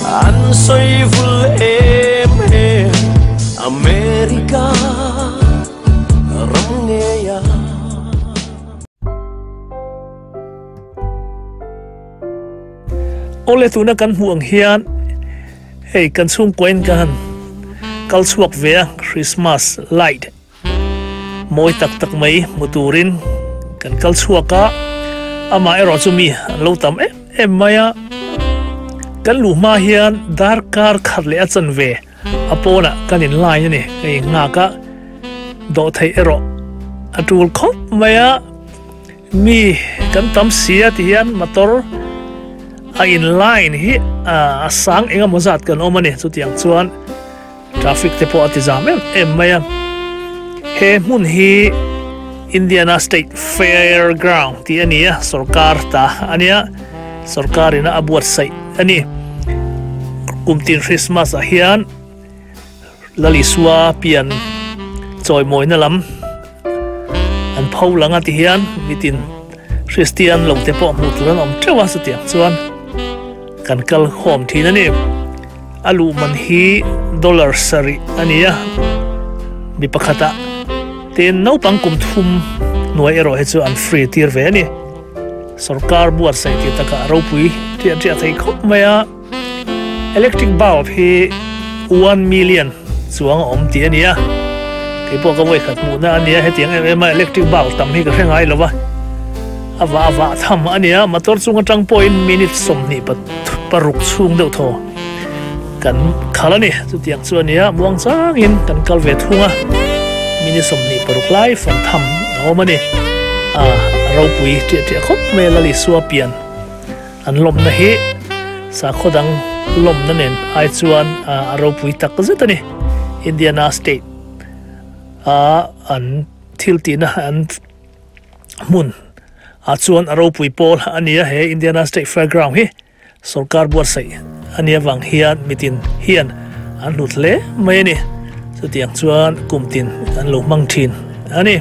An sawi vul em em America ram ngei a. Awle tuna kan hmuh ang hian hei kan chhungkuain ka han kal chhuak ve a Christmas light mawi tak tak mai hmu turin kan kal chhuak a amah erawh chu mi an lo tam em em mai a kan luh hma hian darkar khat leh a chanve a pawnah kan in line a ni ka in nghak a dawhtheih erawh a tul khawp mai a. Mi kan tam si a ti hian motor a in line hi a sang eng emaw zat kan awm a ni chutiang chuan traffic te pawh a ti zam em em mai a he hmun hi Indiana State Fair Ground tih a ni a sorkar ta a nia sorkar ina a buatsaih a ni kum tin Christmas ah hian Lalisua pian chawimawina lam an pho lang a ti hian mitin Kristian lo te pawh hmuh tur an awm teuh a chutiang chuan kan kal khawm thin a ni. A luh man hi dollar sarih a ni a, mi pakhatah tin naupang kum thum hnuai erawh hi chu an free tir ve a ni. Sorkar buatsaih tih takah a ropui ṭiah ṭiah thei khawp mai a. Electric bulb hi 1 million chuang a awm tih a ni a, keipawh ka vawikhat hmuhna a ni a, hetiang em em a electric bulb tam hi ka hre ngai lo va, a vah vah tham a ni a, motor chung atang pawhin minute 26 chhung deuh thaw kan khal a ni, chutiang chu a ni a, muang changin kan kal ve thung a, minute 26 lai fan tham a awm a ni, a ropui ṭiah ṭiah khawp mai a Lalisua pian. An lawmna hi sakhaw dang lawmna nen ai chuan a ropui tak zet a ni. Indiana State a an thil tihna an hmun ah chuan a ropui pawl a ni a, he Indiana State Fairground hi sorkar buatsaih a nih avang hian mitin hian an hlut hle mai a ni. Chutiang chuan kum tin an lo hmang thin a ni.